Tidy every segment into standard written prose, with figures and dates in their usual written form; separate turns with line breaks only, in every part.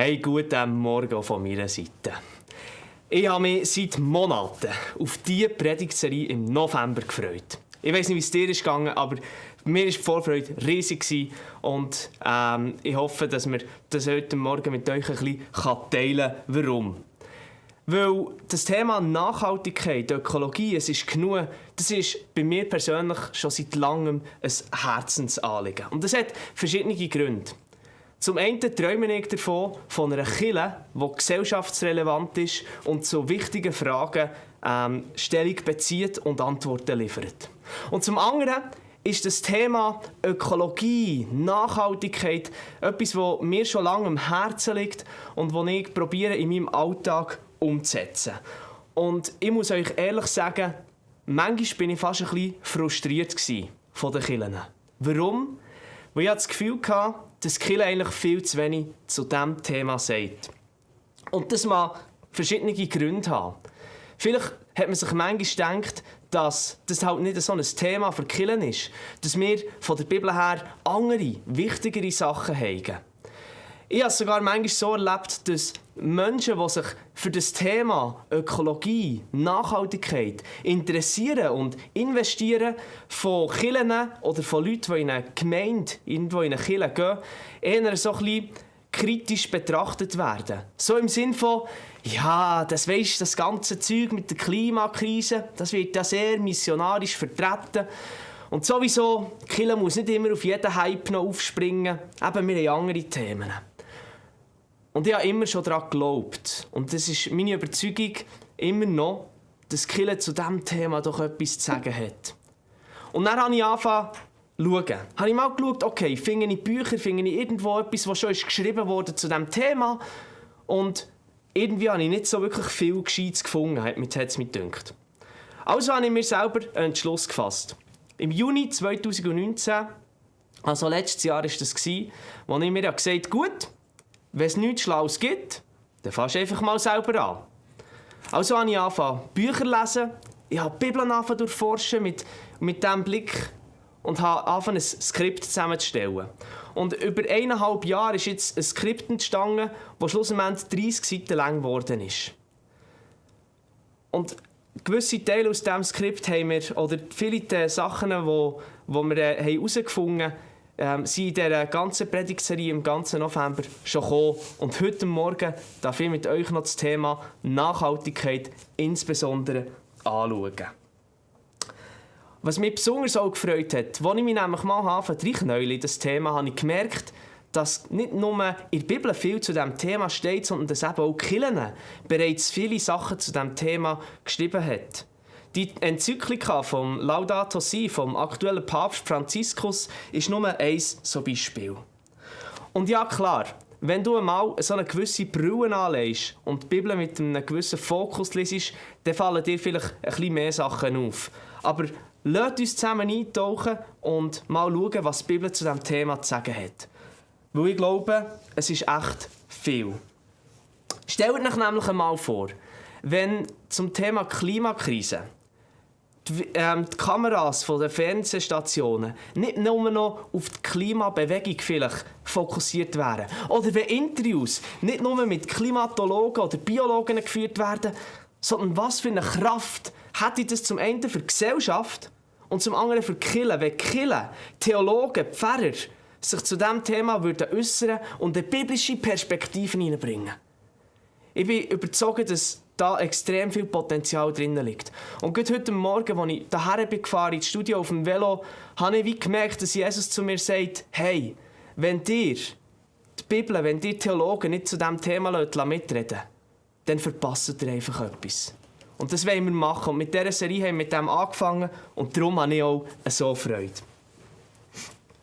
Hey, guten Morgen auch von meiner Seite. Ich habe mich seit Monaten auf diese Predigtserie im November gefreut. Ich weiss nicht, wie es dir ist gegangen, aber mir war die Vorfreude riesig und ich hoffe, dass wir das heute Morgen mit euch ein bisschen teilen können. Warum? Weil das Thema Nachhaltigkeit, Ökologie, es ist genug, das ist bei mir persönlich schon seit langem ein Herzensanliegen. Und das hat verschiedene Gründe. Zum einen träume ich davon, von einer Kirche, die gesellschaftsrelevant ist und zu wichtigen Fragen Stellung bezieht und Antworten liefert. Und zum anderen ist das Thema Ökologie, Nachhaltigkeit etwas, das mir schon lange am Herzen liegt und das ich probiere in meinem Alltag umzusetzen. Und ich muss euch ehrlich sagen, manchmal bin ich fast ein bisschen frustriert von den Kirchen. Warum? Weil ich das Gefühl hatte, dass die Kirche eigentlich viel zu wenig zu diesem Thema sagt. Und das mag verschiedene Gründe haben. Vielleicht hat man sich manchmal gedacht, dass das halt nicht so ein Thema für die Kirche ist. Dass wir von der Bibel her andere, wichtigere Sachen haben. Ich habe es sogar manchmal so erlebt, dass Menschen, die sich für das Thema Ökologie, Nachhaltigkeit interessieren und investieren, von Kirchen oder von Leuten, die in eine Gemeinde, irgendwo in eine Kirche gehen, eher so ein bisschen kritisch betrachtet werden. So im Sinn von, ja, das weisst, das ganze Zeug mit der Klimakrise, das wird ja sehr missionarisch vertreten. Und sowieso, die Kirche muss nicht immer auf jeden Hype noch aufspringen. Eben, wir haben andere Themen. Und ich habe immer schon daran geglaubt. Und das ist meine Überzeugung immer noch, dass die Kirche zu diesem Thema doch etwas zu sagen hat. Und dann habe ich angefangen zu schauen. Habe ich mal geschaut, okay, finde ich Bücher, finde ich irgendwo etwas, was schon geschrieben wurde zu diesem Thema. Und irgendwie habe ich nicht so wirklich viel Gescheites gefunden, hat es mir gedacht. Also habe ich mir selber einen Entschluss gefasst. Im Juni 2019, also letztes Jahr war das, wo ich mir gesagt habe, gut, wenn es nichts Schlaues gibt, dann fängst du einfach mal selber an. Also habe ich angefangen, Bücher zu lesen, ich habe die Bibel angefangen durchforschen mit diesem Blick und habe angefangen, ein Skript zusammenzustellen. Und über 1,5 Jahre ist jetzt ein Skript entstanden, das schlussendlich 30 Seiten lang geworden ist. Und gewisse Teile aus diesem Skript haben wir, oder viele der Sachen, die wir herausgefunden haben, sind in dieser ganzen Predigtserie im ganzen November schon gekommen. Und heute Morgen darf ich mit euch noch das Thema Nachhaltigkeit insbesondere anschauen. Was mich besonders auch gefreut hat, als ich mich nämlich mal reinknäule in das Thema, habe ich gemerkt, dass nicht nur in der Bibel viel zu diesem Thema steht, sondern dass eben auch die Kirche bereits viele Sachen zu diesem Thema geschrieben hat. Die Enzyklika vom Laudato Si, vom aktuellen Papst Franziskus, ist nur ein so Beispiel. Und ja, klar, wenn du einmal so eine gewisse Brille anlegst und die Bibel mit einem gewissen Fokus liest, dann fallen dir vielleicht ein bisschen mehr Sachen auf. Aber lasst uns zusammen eintauchen und mal schauen, was die Bibel zu diesem Thema zu sagen hat. Weil ich glaube, es ist echt viel. Stellt euch nämlich einmal vor, wenn zum Thema Klimakrise die Kameras von den Fernsehstationen nicht nur noch auf die Klimabewegung vielleicht fokussiert wären. Oder wenn Interviews nicht nur mit Klimatologen oder Biologen geführt werden, sondern was für eine Kraft hätte das zum einen für die Gesellschaft und zum anderen für die Kirche, wenn die Kirche, Theologen, Pfarrer sich zu diesem Thema äußern und eine biblische Perspektive hineinbringen. Ich bin überzeugt, dass da extrem viel Potenzial drin liegt. Und gerade heute Morgen, als ich hierher bin gefahren, ins Studio auf dem Velo, habe ich wie gemerkt, dass Jesus zu mir sagt, hey, wenn dir die Bibel, wenn dir Theologen nicht zu diesem Thema mitreden, dann verpasst ihr einfach etwas. Und das wollen wir machen. Und mit dieser Serie haben wir mit dem angefangen und darum habe ich auch so Freude.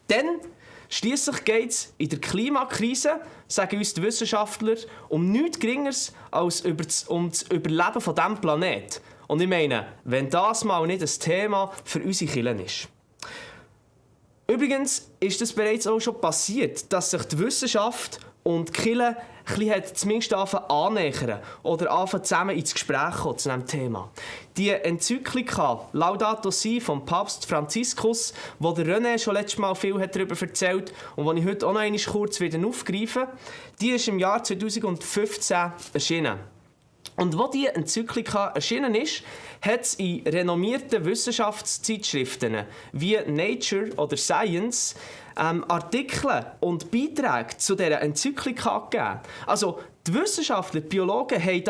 Dann schliesslich geht es in der Klimakrise, sagen uns die Wissenschaftler, um nichts Geringeres als um das Überleben von diesem Planeten. Und ich meine, wenn das mal nicht ein Thema für unsere Kirche ist. Übrigens ist es bereits auch schon passiert, dass sich die Wissenschaft und die Kirche zumindest annähern oder anfangen zusammen ins Gespräch kommen zu diesem Thema. Die Enzyklika Laudato Si vom Papst Franziskus, wo der René schon letztes Mal viel darüber erzählt und die ich heute auch noch einmal kurz wieder aufgreife, die ist im Jahr 2015 erschienen. Und wo diese Enzyklika erschienen ist, hat es in renommierten Wissenschaftszeitschriften wie Nature oder Science Artikel und Beiträge zu dieser Enzyklika gegeben. Also die Wissenschaftler, die Biologen haben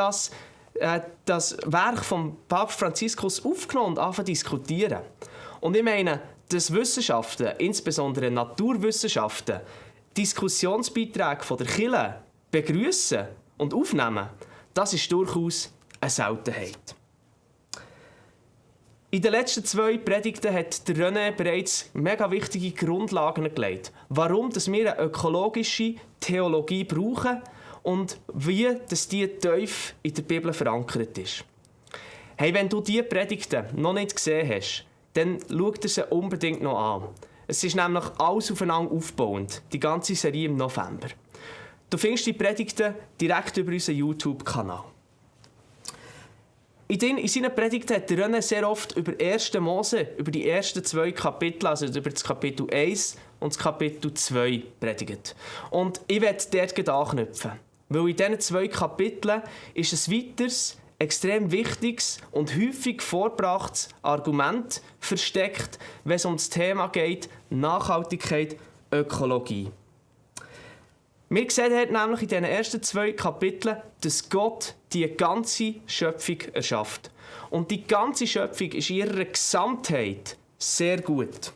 das Werk von Papst Franziskus aufgenommen und angefangen zu diskutieren. Und ich meine, dass Wissenschaften, insbesondere Naturwissenschaften, Diskussionsbeiträge von der Kirche begrüßen und aufnehmen, das ist durchaus eine Seltenheit. In den letzten 2 Predigten hat der René bereits mega wichtige Grundlagen gelegt, warum wir eine ökologische Theologie brauchen und wie die tief in der Bibel verankert ist. Hey, wenn du diese Predigten noch nicht gesehen hast, dann schau dir sie unbedingt noch an. Es ist nämlich alles aufeinander aufbauend, die ganze Serie im November. Du findest die Predigten direkt über unseren YouTube-Kanal. In seinen Predigten hat René sehr oft über 1. Mose, über die ersten 2 Kapitel, also über das Kapitel 1 und das Kapitel 2 predigt. Und ich werde dort anknüpfen, weil in diesen 2 Kapiteln ist ein weiteres, extrem wichtiges und häufig vorgebrachtes Argument versteckt, wenn es um das Thema geht, Nachhaltigkeit, Ökologie. Wir sehen dort nämlich in diesen ersten 2 Kapiteln, dass Gott die ganze Schöpfung erschafft. Und die ganze Schöpfung ist in ihrer Gesamtheit sehr gut.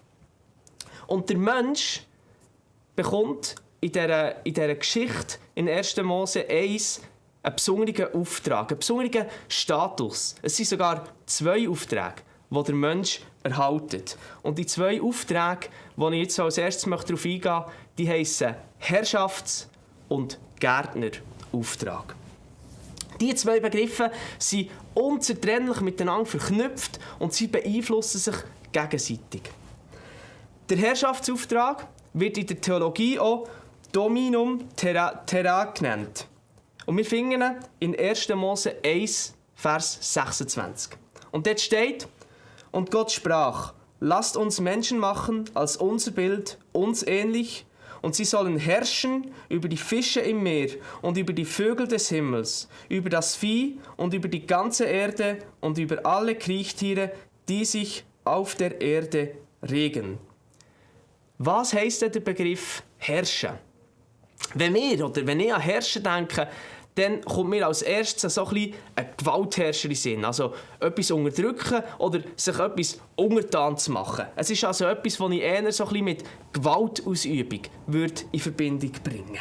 Und der Mensch bekommt in dieser Geschichte in 1. Mose 1 einen besonderen Auftrag, einen besonderen Status. Es sind sogar 2 Aufträge, die der Mensch erhaltet. Und die 2 Aufträge, die ich jetzt als erstes darauf eingehen möchte, die heissen Herrschafts- und Gärtnerauftrag. Diese 2 Begriffe sind unzertrennlich miteinander verknüpft und sie beeinflussen sich gegenseitig. Der Herrschaftsauftrag wird in der Theologie auch Dominum Terra genannt. Und wir finden ihn in 1. Mose 1, Vers 26. Und dort steht: Und Gott sprach: Lasst uns Menschen machen als unser Bild, uns ähnlich, und sie sollen herrschen über die Fische im Meer und über die Vögel des Himmels, über das Vieh und über die ganze Erde und über alle Kriechtiere, die sich auf der Erde regen. Was heisst denn der Begriff herrschen? Wenn ich an herrschen denke, dann kommt mir als erstes so ein Gewaltherrscher in den Sinn. Also etwas unterdrücken oder sich etwas untertan zu machen. Es ist also etwas, das ich eher so ein mit Gewaltausübung in Verbindung bringen würde.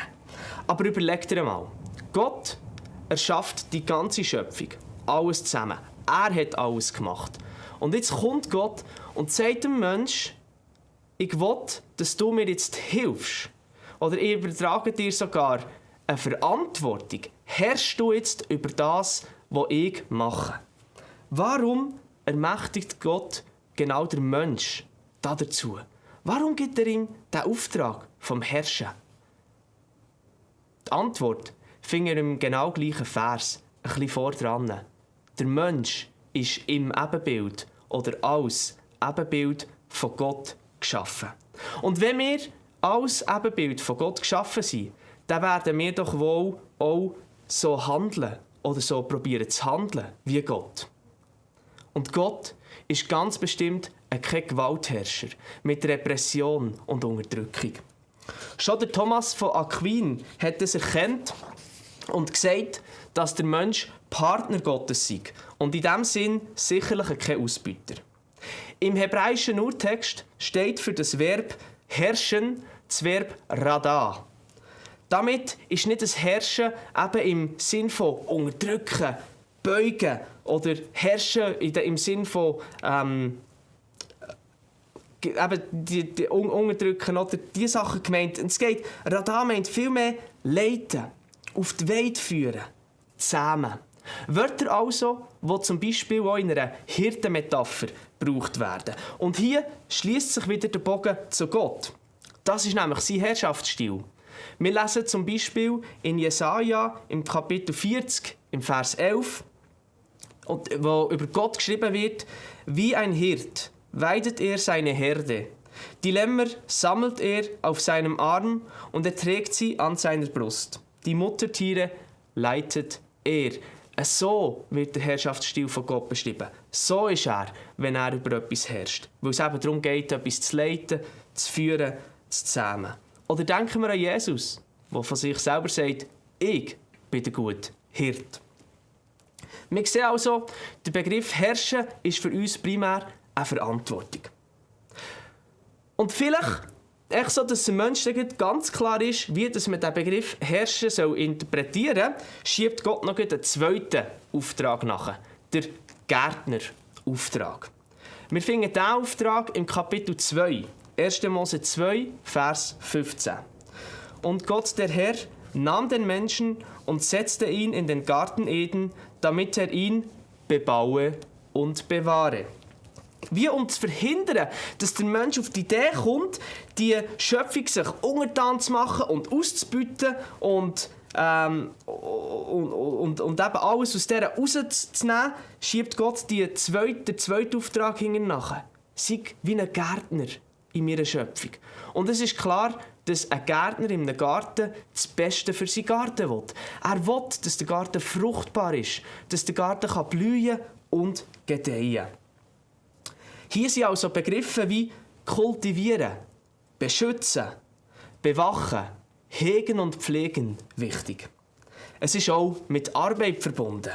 Aber überleg dir mal. Gott erschafft die ganze Schöpfung. Alles zusammen. Er hat alles gemacht. Und jetzt kommt Gott und sagt dem Menschen: Ich will, dass du mir jetzt hilfst. Oder ich übertrage dir sogar eine Verantwortung. Herrschst du jetzt über das, was ich mache? Warum ermächtigt Gott genau den Mensch dazu? Warum gibt er ihm den Auftrag vom Herrschen? Die Antwort finden wir im genau gleichen Vers, ein bisschen vor dran. Der Mensch ist im Ebenbild oder als Ebenbild von Gott geschaffen. Und wenn wir als Ebenbild von Gott geschaffen sind, dann werden wir doch wohl auch so handeln oder so probieren zu handeln wie Gott. Und Gott ist ganz bestimmt kein Gewaltherrscher mit Repression und Unterdrückung. Schon der Thomas von Aquin hat es erkannt und gesagt, dass der Mensch Partner Gottes sei und in diesem Sinn sicherlich kein Ausbeuter. Im hebräischen Urtext steht für das Verb herrschen das Verb radah. Damit ist nicht das Herrschen eben im Sinn von unterdrücken, beugen oder herrschen im Sinn von die unterdrücken oder diese Sachen gemeint. Es geht, radah meint vielmehr leiten, auf die Weide führen, zähmen. Wörter also, die zum Beispiel auch in einer Hirtenmetapher gebraucht werden. Und hier schließt sich wieder der Bogen zu Gott. Das ist nämlich sein Herrschaftsstil. Wir lesen zum Beispiel in Jesaja im Kapitel 40, im Vers 11, wo über Gott geschrieben wird: Wie ein Hirt weidet er seine Herde. Die Lämmer sammelt er auf seinem Arm und er trägt sie an seiner Brust. Die Muttertiere leitet er. So wird der Herrschaftsstil von Gott beschrieben. So ist er, wenn er über etwas herrscht. Weil es eben darum geht, etwas zu leiten, zu führen, zu zähmen. Oder denken wir an Jesus, der von sich selber sagt: Ich bin der gute Hirt. Wir sehen also, der Begriff Herrschen ist für uns primär eine Verantwortung. Und vielleicht, echt so, dass der Mensch ganz klar ist, wie dass man den Begriff Herrschen soll interpretieren soll, schiebt Gott noch einen zweiten Auftrag nach, der Gärtnerauftrag. Wir finden diesen Auftrag im Kapitel 2, 1. Mose 2, Vers 15. Und Gott, der Herr, nahm den Menschen und setzte ihn in den Garten Eden, damit er ihn bebaue und bewahre. Wie um zu verhindern, dass der Mensch auf die Idee kommt, die Schöpfung sich untertan zu machen und auszubeuten und eben alles aus dieser rauszunehmen, schiebt Gott den zweiten Auftrag hinten nach. Sei wie ein Gärtner in meiner Schöpfung. Und es ist klar, dass ein Gärtner in einem Garten das Beste für seinen Garten will. Er will, dass der Garten fruchtbar ist, dass der Garten blühen und gedeihen kann. Hier sind also Begriffe wie kultivieren, beschützen, bewachen, hegen und pflegen wichtig. Es ist auch mit Arbeit verbunden.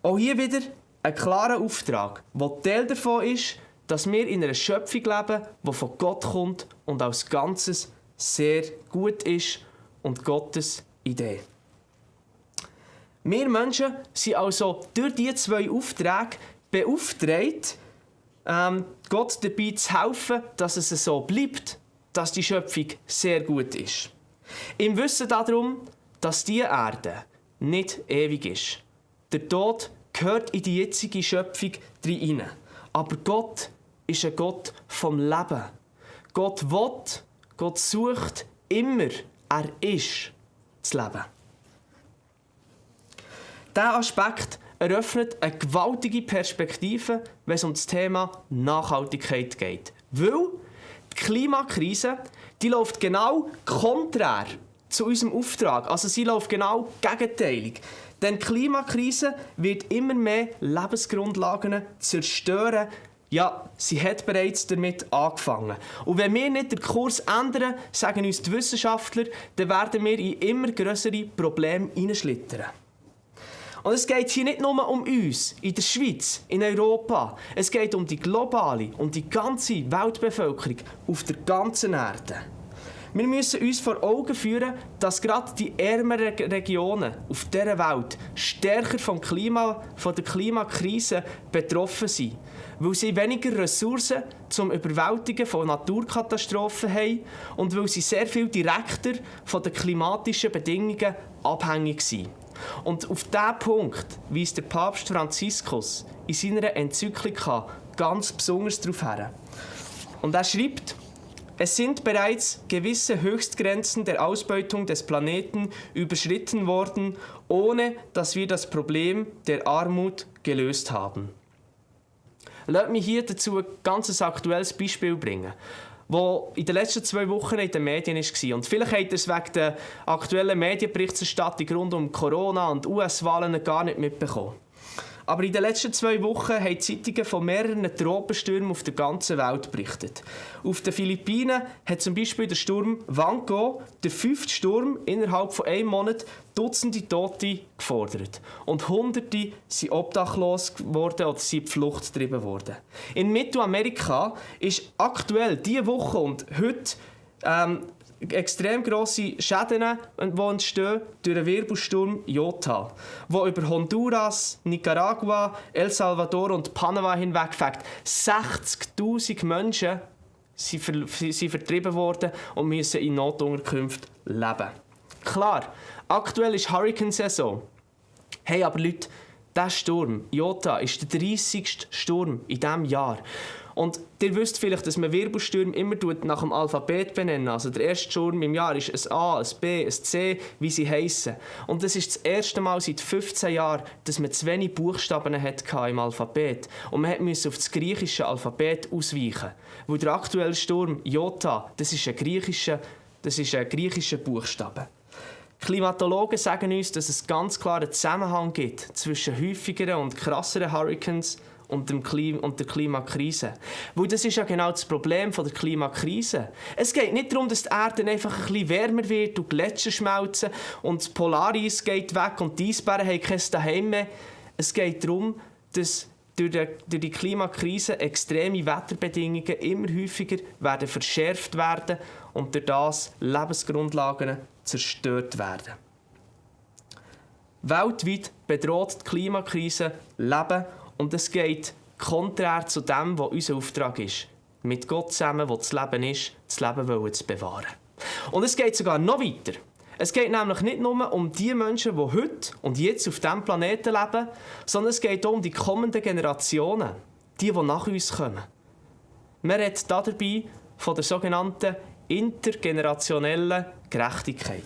Auch hier wieder ein klarer Auftrag, der Teil davon ist, dass wir in einer Schöpfung leben, die von Gott kommt und als Ganzes sehr gut ist und Gottes Idee. Wir Menschen sind also durch diese zwei Aufträge beauftragt, Gott dabei zu helfen, dass es so bleibt, dass die Schöpfung sehr gut ist. Im Wissen darum, dass die Erde nicht ewig ist. Der Tod gehört in die jetzige Schöpfung hinein. Aber Gott ist ein Gott vom Leben. Gott will, Gott sucht immer, er ist das Leben. Dieser Aspekt eröffnet eine gewaltige Perspektive, wenn es um das Thema Nachhaltigkeit geht. Weil die Klimakrise, die läuft genau konträr zu unserem Auftrag. Also sie läuft genau gegenteilig. Denn die Klimakrise wird immer mehr Lebensgrundlagen zerstören. Ja, sie hat bereits damit angefangen. Und wenn wir nicht den Kurs ändern, sagen uns die Wissenschaftler, dann werden wir in immer grössere Probleme hineinschlittern. Und es geht hier nicht nur um uns, in der Schweiz, in Europa. Es geht um die globale, um die ganze Weltbevölkerung auf der ganzen Erde. Wir müssen uns vor Augen führen, dass gerade die ärmeren Regionen auf dieser Welt stärker von der Klimakrise betroffen sind, weil sie weniger Ressourcen zum Überwältigen von Naturkatastrophen haben und weil sie sehr viel direkter von den klimatischen Bedingungen abhängig sind. Und auf diesen Punkt weist der Papst Franziskus in seiner Enzyklika ganz besonders darauf hin. Und er schreibt: Es sind bereits gewisse Höchstgrenzen der Ausbeutung des Planeten überschritten worden, ohne dass wir das Problem der Armut gelöst haben. Lasst mich hier dazu ein ganz aktuelles Beispiel bringen, das in den letzten 2 Wochen in den Medien war. Und vielleicht habt ihr es wegen der aktuellen Medienberichterstattung rund um Corona und US-Wahlen gar nicht mitbekommen. Aber in den letzten 2 Wochen haben die Zeitungen von mehreren Tropenstürmen auf der ganzen Welt berichtet. Auf den Philippinen hat zum Beispiel der Sturm Wangko, der 5. Sturm innerhalb von 1 Monat, Dutzende Tote gefordert. Und Hunderte sind obdachlos geworden oder sind in die Flucht getrieben worden. In Mittelamerika ist aktuell diese Woche und heute extrem grosse Schäden, die entstehen durch den Wirbelsturm Iota, der über Honduras, Nicaragua, El Salvador und Panama hinwegfegt. 60'000 Menschen sind vertrieben worden und müssen in Notunterkünften leben. Klar, aktuell ist Hurricane-Saison. Hey, aber Leute, dieser Sturm, Iota, ist der 30. Sturm in diesem Jahr. Und ihr wisst vielleicht, dass man Wirbelstürme immer nach dem Alphabet benennen. Also der erste Sturm im Jahr ist ein A, ein B, ein C, wie sie heissen. Und das ist das erste Mal seit 15 Jahren, dass man zu wenig Buchstaben hatte im Alphabet. Und man musste auf das griechische Alphabet ausweichen. Weil der aktuelle Sturm, Jota, das ist ein griechischer Buchstabe. Klimatologen sagen uns, dass es ganz klar einen Zusammenhang gibt zwischen häufigeren und krasseren Hurricanes und der Klimakrise. Weil das ist ja genau das Problem der Klimakrise. Es geht nicht darum, dass die Erde einfach ein bisschen wärmer wird und Gletscher schmelzen und das Polareis geht weg und die Eisbären haben kein Daheim mehr. Es geht darum, dass durch die Klimakrise extreme Wetterbedingungen immer häufiger werden verschärft werden und durch das Lebensgrundlagen zerstört werden. Weltweit bedroht die Klimakrise Leben und es geht konträr zu dem, was unser Auftrag ist. Mit Gott zusammen, wo das Leben ist, das Leben zu bewahren. Und es geht sogar noch weiter. Es geht nämlich nicht nur um die Menschen, die heute und jetzt auf diesem Planeten leben, sondern es geht auch um die kommenden Generationen, die nach uns kommen. Man redet dabei von der sogenannten intergenerationellen Gerechtigkeit.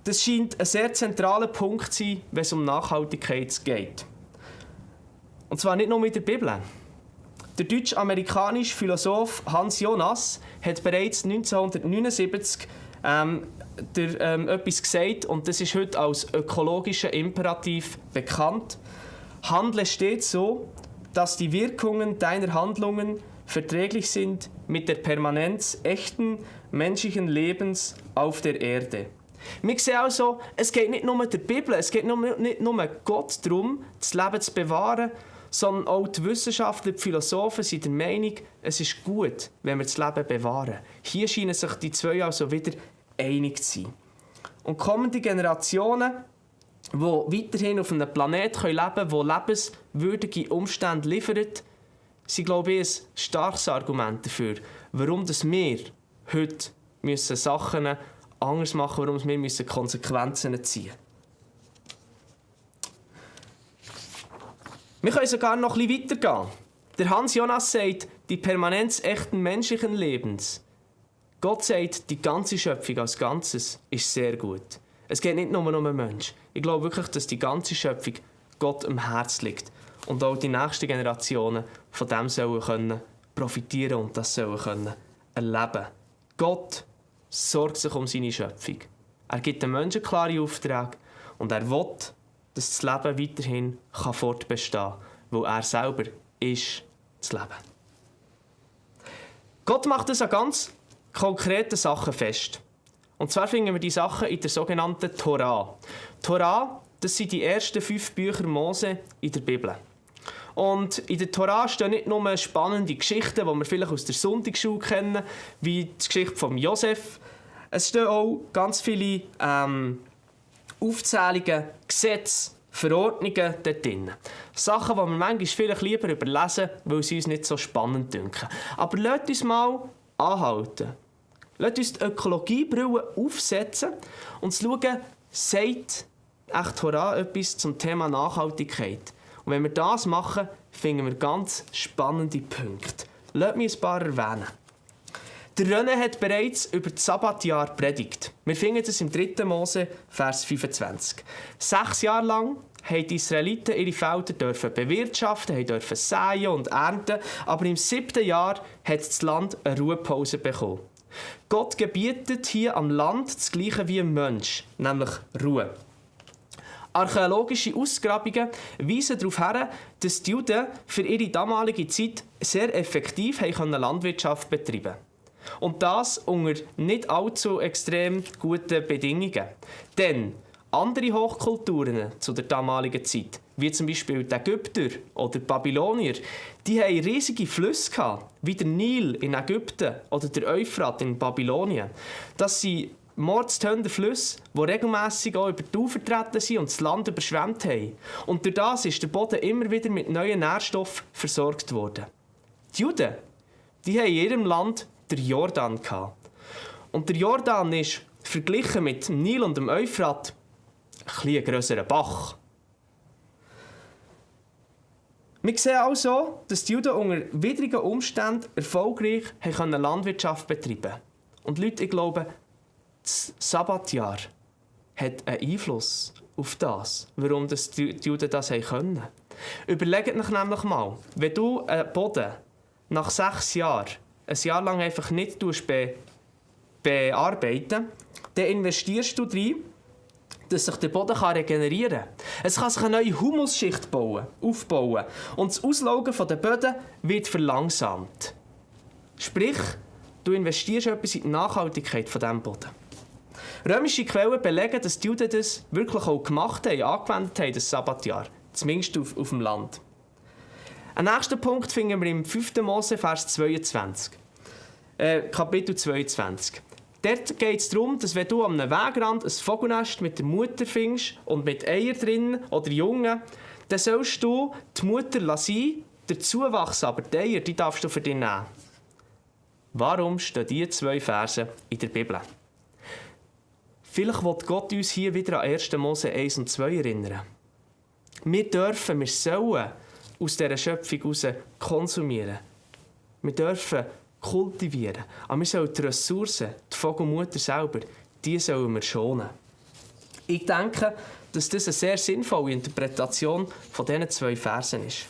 Das scheint ein sehr zentraler Punkt zu sein, wenn es um Nachhaltigkeit geht. Und zwar nicht nur in der Bibel. Der deutsch-amerikanische Philosoph Hans Jonas hat bereits 1979 etwas gesagt, und das ist heute als ökologischer Imperativ bekannt. Handle stets so, dass die Wirkungen deiner Handlungen verträglich sind mit der Permanenz echten menschlichen Lebens auf der Erde. Wir sehen also, es geht nicht nur der Bibel, es geht nicht nur Gott darum, das Leben zu bewahren, sondern auch die Wissenschaftler, die Philosophen sind der Meinung, es ist gut, wenn wir das Leben bewahren. Hier scheinen sich die zwei also wieder einig zu sein. Und kommende Generationen, die weiterhin auf einem Planeten leben können, der lebenswürdige Umstände liefert, sind, glaube ich, ein starkes Argument dafür, warum wir heute Sachen anders machen müssen, warum wir Konsequenzen ziehen müssen. Wir können sogar noch ein bisschen weitergehen. Der Hans Jonas sagt, die Permanenz echten menschlichen Lebens. Gott sagt, die ganze Schöpfung als Ganzes ist sehr gut. Es geht nicht nur um einen Menschen. Ich glaube wirklich, dass die ganze Schöpfung Gott am Herzen liegt. Und auch die nächsten Generationen von dem sollen profitieren und das sollen erleben. Gott sorgt sich um seine Schöpfung. Er gibt den Menschen klare Aufträge und er will, dass das Leben weiterhin fortbestehen kann, weil er selber ist das Leben. Gott macht es an ganz konkreten Sachen fest. Und zwar finden wir die Sachen in der sogenannten Torah. Torah, das sind die ersten 5 Bücher Mose in der Bibel. Und in der Torah stehen nicht nur spannende Geschichten, die wir vielleicht aus der Sonntagsschule kennen, wie die Geschichte von Josef. Es stehen auch ganz viele Aufzählungen, Gesetze, Verordnungen dort drin. Sachen, die wir manchmal vielleicht lieber überlesen, weil sie uns nicht so spannend dünken. Aber lasst uns mal anhalten. Lasst uns die Ökologiebrille aufsetzen und schauen, sagt echt Torah etwas zum Thema Nachhaltigkeit. Und wenn wir das machen, finden wir ganz spannende Punkte. Lasst mich ein paar erwähnen. Der René hat bereits über das Sabbatjahr predigt. Wir finden es im 3. Mose, Vers 25. 6 Jahre lang haben die Israeliten ihre Felder bewirtschaften, dürfen säen und ernten, aber im 7. Jahr hat das Land eine Ruhepause bekommen. Gott gebietet hier am Land das Gleiche wie im Mensch, nämlich Ruhe. Archäologische Ausgrabungen weisen darauf hin, dass die Juden für ihre damalige Zeit sehr effektiv Landwirtschaft betreiben konnten. Und das unter nicht allzu extrem guten Bedingungen. Denn andere Hochkulturen zu der damaligen Zeit, wie zum Beispiel die Ägypter oder die Babylonier, die hatten riesige Flüsse gehabt, wie der Nil in Ägypten oder der Euphrat in Babylonien. Das sind mordstönde Flüsse, die regelmässig auch über die Ufer vertreten sind und das Land überschwemmt haben. Und durch das ist der Boden immer wieder mit neuen Nährstoffen versorgt worden. Die Juden, die haben in ihrem Land den Jordan gehabt. Und der Jordan ist, verglichen mit dem Nil und dem Euphrat, ein grösserer Bach. Wir sehen also, dass die Juden unter widrigen Umständen erfolgreich Landwirtschaft betreiben konnten. Und Leute, ich glaube, das Sabbatjahr hat einen Einfluss auf das, warum die Juden das können. Überlegt euch nämlich mal, wenn du einen Boden nach 6 Jahren ein Jahr lang einfach nicht bearbeiten, dann investierst du rein, dass sich der Boden regenerieren kann. Es kann sich eine neue Humusschicht aufbauen und das Auslaugen der Böden wird verlangsamt. Sprich, du investierst etwas in die Nachhaltigkeit von diesem Boden. Römische Quellen belegen, dass die Juden das wirklich auch gemacht haben, angewendet haben, das Sabbatjahr. Zumindest auf dem Land. Einen nächsten Punkt finden wir im 5. Mose, Vers 22. Kapitel 22. Dort geht es darum, dass wenn du am Wegrand ein Vogelnest mit der Mutter findest und mit Eiern drin oder Jungen, dann sollst du die Mutter sein, der Zuwachs aber die Eier, die darfst du für dich nehmen. Warum stehen diese 2 Verse in der Bibel? Vielleicht will Gott uns hier wieder an 1. Mose 1 und 2 erinnern. Wir sollen aus dieser Schöpfung heraus konsumieren. Wir dürfen kultivieren. Aber wir sollen die Ressourcen, die Vogelmutter selber, die sollen wir schonen. Ich denke, dass das eine sehr sinnvolle Interpretation von diesen 2 Versen ist.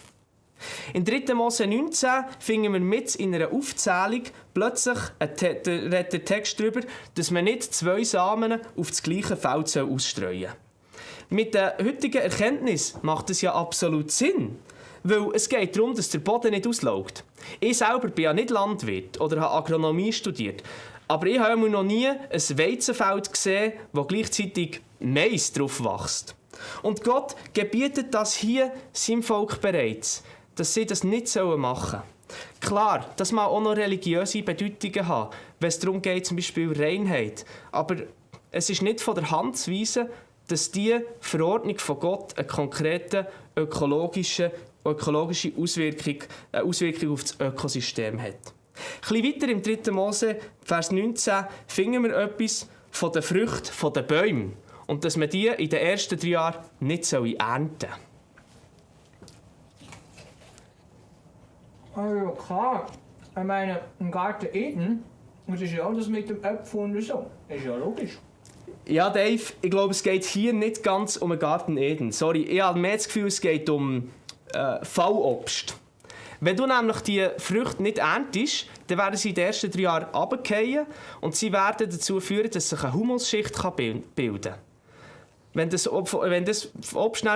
In 3. Mose 19 finden wir mit in einer Aufzählung plötzlich der Text darüber, dass man nicht 2 Samen auf das gleiche Feld ausstreuen soll. Mit der heutigen Erkenntnis macht es ja absolut Sinn. Weil es geht darum, dass der Boden nicht auslaugt. Ich selber bin ja nicht Landwirt oder habe Agronomie studiert. Aber ich habe noch nie ein Weizenfeld gesehen, wo gleichzeitig Mais drauf wächst. Und Gott gebietet das hier seinem Volk bereits, dass sie das nicht machen sollen. Klar, das mag auch noch religiöse Bedeutungen haben, wenn es darum geht, zum Beispiel Reinheit. Aber es ist nicht von der Hand zu weisen, dass diese Verordnung von Gott eine konkrete ökologische Auswirkung auf das Ökosystem hat. Ein bisschen weiter im 3. Mose, Vers 19, finden wir etwas von den Früchten der Bäume und dass man die in den ersten 3 Jahren nicht ernten soll.
Also klar, ich meine, im Garten Eden, das ist ja auch das mit dem Äpfel und so. Das ist ja logisch.
Ja, Dave, ich glaube, es geht hier nicht ganz um den Garten Eden. Sorry, ich habe mehr das Gefühl, es geht um Fallobst. Wenn du nämlich die Früchte nicht erntest, dann werden sie in den ersten 3 Jahren runterfallen und sie werden dazu führen, dass sich eine Humusschicht bilden kann. Wenn das Obst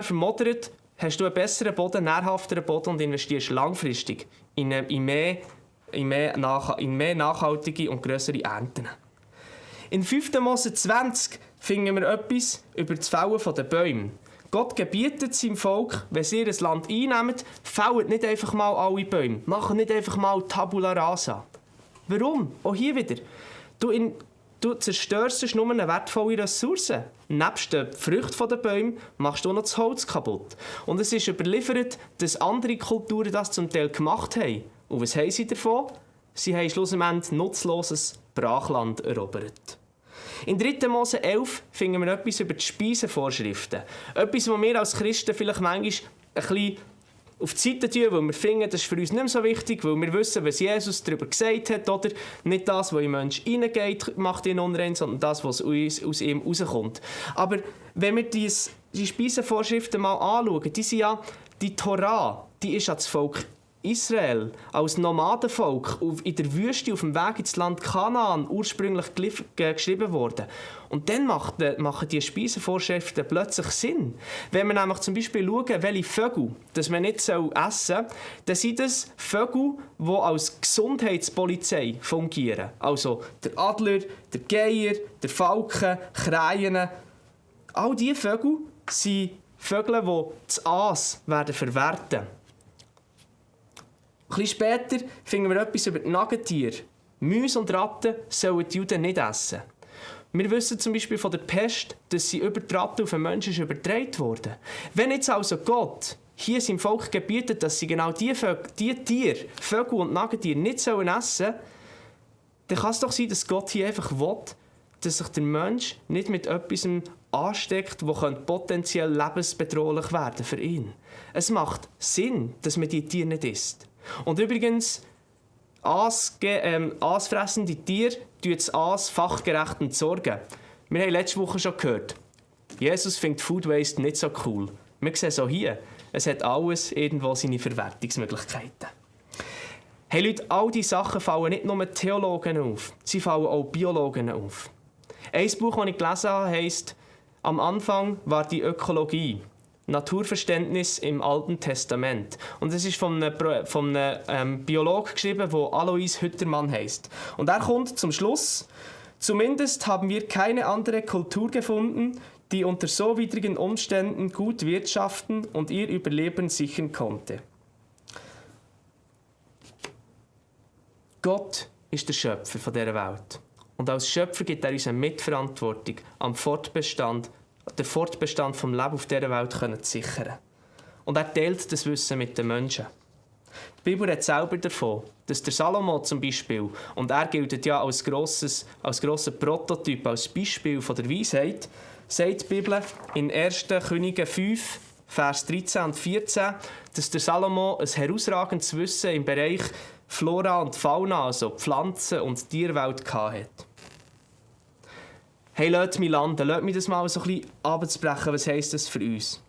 vermodert, hast du einen besseren Boden, nährhafteren Boden und investierst langfristig in mehr nachhaltige und grössere Ernten. In 5. Mose 20 finden wir etwas über das Fällen der Bäume. Gott gebietet seinem Volk, wenn sie ihr Land einnehmen, fällt nicht einfach mal alle Bäume. Machen nicht einfach mal Tabula rasa. Warum? Auch hier wieder. Du zerstörst nur eine wertvolle Ressource. Nebst den Früchten der Bäume machst du auch noch das Holz kaputt. Und es ist überliefert, dass andere Kulturen das zum Teil gemacht haben. Und was haben sie davon? Sie haben schlussendlich nutzloses Brachland erobert. In 3. Mose 11 finden wir etwas über die Speisenvorschriften. Etwas, was wir als Christen vielleicht manchmal ein bisschen auf die Seite tun, weil wir finden, das ist für uns nicht mehr so wichtig, weil wir wissen, was Jesus darüber gesagt hat, oder? Nicht das, was in den Menschen hineingeht, macht ihn unrein, sondern das, was aus ihm rauskommt. Aber wenn wir die Speisenvorschriften mal anschauen, die Torah, die ist an das Volk Israel als Nomadenvolk in der Wüste auf dem Weg ins Land Kanaan ursprünglich geschrieben worden. Und dann machen die Speisenvorschriften plötzlich Sinn. Wenn wir nämlich zum Beispiel schauen, welche Vögel das man nicht essen soll, dann sind das Vögel, die als Gesundheitspolizei fungieren. Also der Adler, der Geier, der Falken, Krähen. All diese Vögel sind Vögel, die das Aas verwerten werden. Ein bisschen später finden wir etwas über die Nagetiere. Mäuse und Ratten sollen die Juden nicht essen. Wir wissen zum Beispiel von der Pest, dass sie über die Ratten auf den Menschen übertragen wurden. Wenn jetzt also Gott hier seinem Volk gebietet, dass sie genau diese Tiere, Vögel und Nagetiere nicht essen sollen, dann kann es doch sein, dass Gott hier einfach will, dass sich der Mensch nicht mit etwas ansteckt, die potenziell lebensbedrohlich werden für ihn. Es macht Sinn, dass man die Tiere nicht isst. Und übrigens, aasfressende Tiere tun das Aas fachgerecht entsorgen. Wir haben letzte Woche schon gehört, Jesus findet Food Waste nicht so cool. Wir sehen es auch hier. Es hat alles irgendwo seine Verwertungsmöglichkeiten. Hey Leute, all diese Sachen fallen nicht nur Theologen auf, sie fallen auch Biologen auf. Ein Buch, das ich gelesen habe, heisst «Am Anfang war die Ökologie. Naturverständnis im Alten Testament». Und es ist von einem Biologen geschrieben, der Alois Hüttermann heisst. Und er kommt zum Schluss: «Zumindest haben wir keine andere Kultur gefunden, die unter so widrigen Umständen gut wirtschaften und ihr Überleben sichern konnte.» Gott ist der Schöpfer von dieser Welt. Und als Schöpfer gibt er uns eine Mitverantwortung, den Fortbestand des Lebens auf dieser Welt zu sichern. Und er teilt das Wissen mit den Menschen. Die Bibel redet selber davon, dass der Salomo zum Beispiel, und er gilt ja als grosser Prototyp, als Beispiel von der Weisheit, sagt die Bibel in 1. Könige 5, Vers 13 und 14, dass der Salomo ein herausragendes Wissen im Bereich Flora und Fauna, also Pflanzen- und Tierwelt, hatte. Hey, lasst mich landen, lasst mich das mal so ein bisschen runterbrechen. Was heisst das für uns?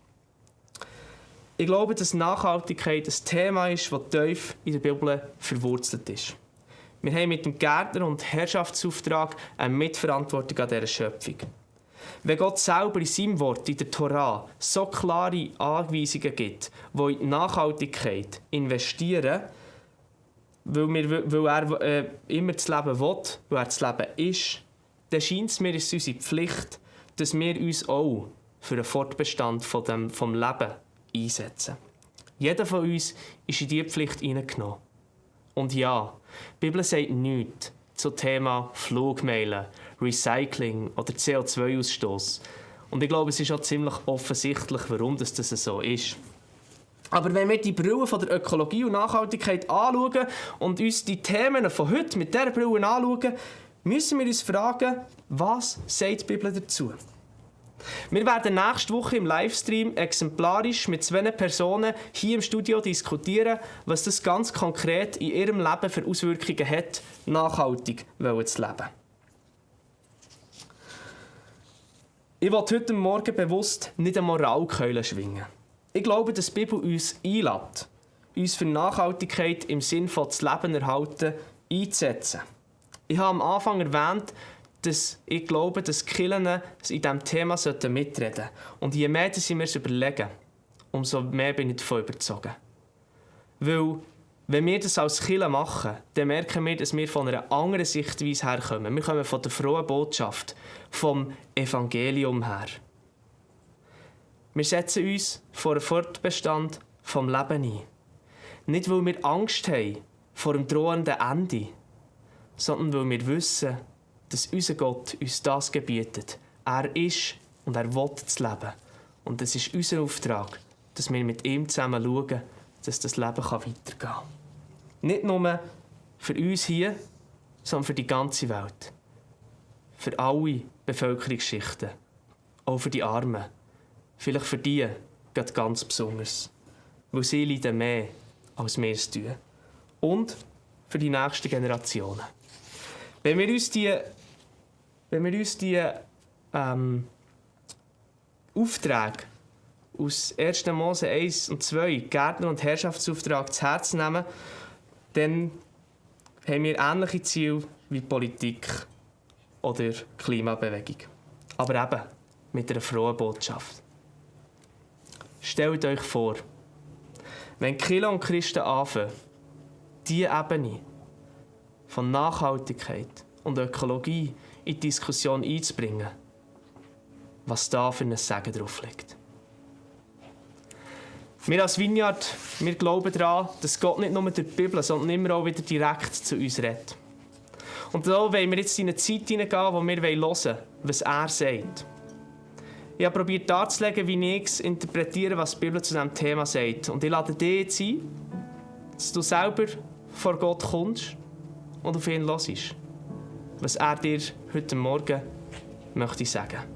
Ich glaube, dass Nachhaltigkeit ein Thema ist, das tief in der Bibel verwurzelt ist. Wir haben mit dem Gärtner- und Herrschaftsauftrag eine Mitverantwortung an dieser Schöpfung. Wenn Gott selber in seinem Wort, in der Torah, so klare Anweisungen gibt, die in die Nachhaltigkeit investieren, weil er immer das Leben will, weil er das Leben ist, dann scheint es mir, ist unsere Pflicht, dass wir uns auch für den Fortbestand vom Leben einsetzen. Jeder von uns ist in diese Pflicht hineingenommen. Und ja, die Bibel sagt nichts zum Thema Flugmeilen, Recycling oder CO2-Ausstoß. Und ich glaube, es ist auch ziemlich offensichtlich, warum das so ist. Aber wenn wir die Brille von der Ökologie und Nachhaltigkeit anschauen und uns die Themen von heute mit dieser Brille anschauen, müssen wir uns fragen, was sagt die Bibel dazu? Wir werden nächste Woche im Livestream exemplarisch mit 2 Personen hier im Studio diskutieren, was das ganz konkret in ihrem Leben für Auswirkungen hat, nachhaltig zu leben. Ich will heute Morgen bewusst nicht eine Moralkeule schwingen. Ich glaube, dass die Bibel uns einlädt, uns für Nachhaltigkeit im Sinn von das Leben erhalten einzusetzen. Ich habe am Anfang erwähnt, dass ich glaube, dass die Kirchen in diesem Thema mitreden sollten. Und je mehr sie mir überlegen, umso mehr bin ich davon überzeugt. Weil, wenn wir das als Kirche machen, dann merken wir, dass wir von einer anderen Sichtweise herkommen. Wir kommen von der frohen Botschaft, vom Evangelium her. Wir setzen uns vor einen Fortbestand vom Leben ein. Nicht, weil wir Angst haben vor dem drohenden Ende, sondern weil wir wissen, dass unser Gott uns das gebietet. Er ist und er will das Leben. Und es ist unser Auftrag, dass wir mit ihm zusammen schauen, dass das Leben weitergehen kann. Nicht nur für uns hier, sondern für die ganze Welt. Für alle Bevölkerungsschichten. Auch für die Armen. Vielleicht für die geht ganz besonders. Weil sie leiden mehr, als wir es tun. Und für die nächsten Generationen. Wenn wir uns die Aufträge aus 1. Mose 1 und 2, Gärtner- und Herrschaftsauftrag, zu Herzen nehmen, dann haben wir ähnliche Ziele wie Politik oder Klimabewegung. Aber eben mit einer frohen Botschaft. Stellt euch vor, wenn Kirche und Christen anfangen, diese Ebene von Nachhaltigkeit und Ökologie in die Diskussion einzubringen, was da für ein Segen drauf liegt. Wir als Vineyard, wir glauben daran, dass Gott nicht nur durch die Bibel, sondern immer auch wieder direkt zu uns redet. Und da wollen wir jetzt in eine Zeit hineingehen, wo wir hören wollen, was er sagt. Ich habe probiert darzulegen, wie ich es interpretiere, was die Bibel zu diesem Thema sagt. Und ich lade dich jetzt ein, dass du selber vor Gott kommst und auf ihn hörst, was er dir heute Morgen möchte sagen.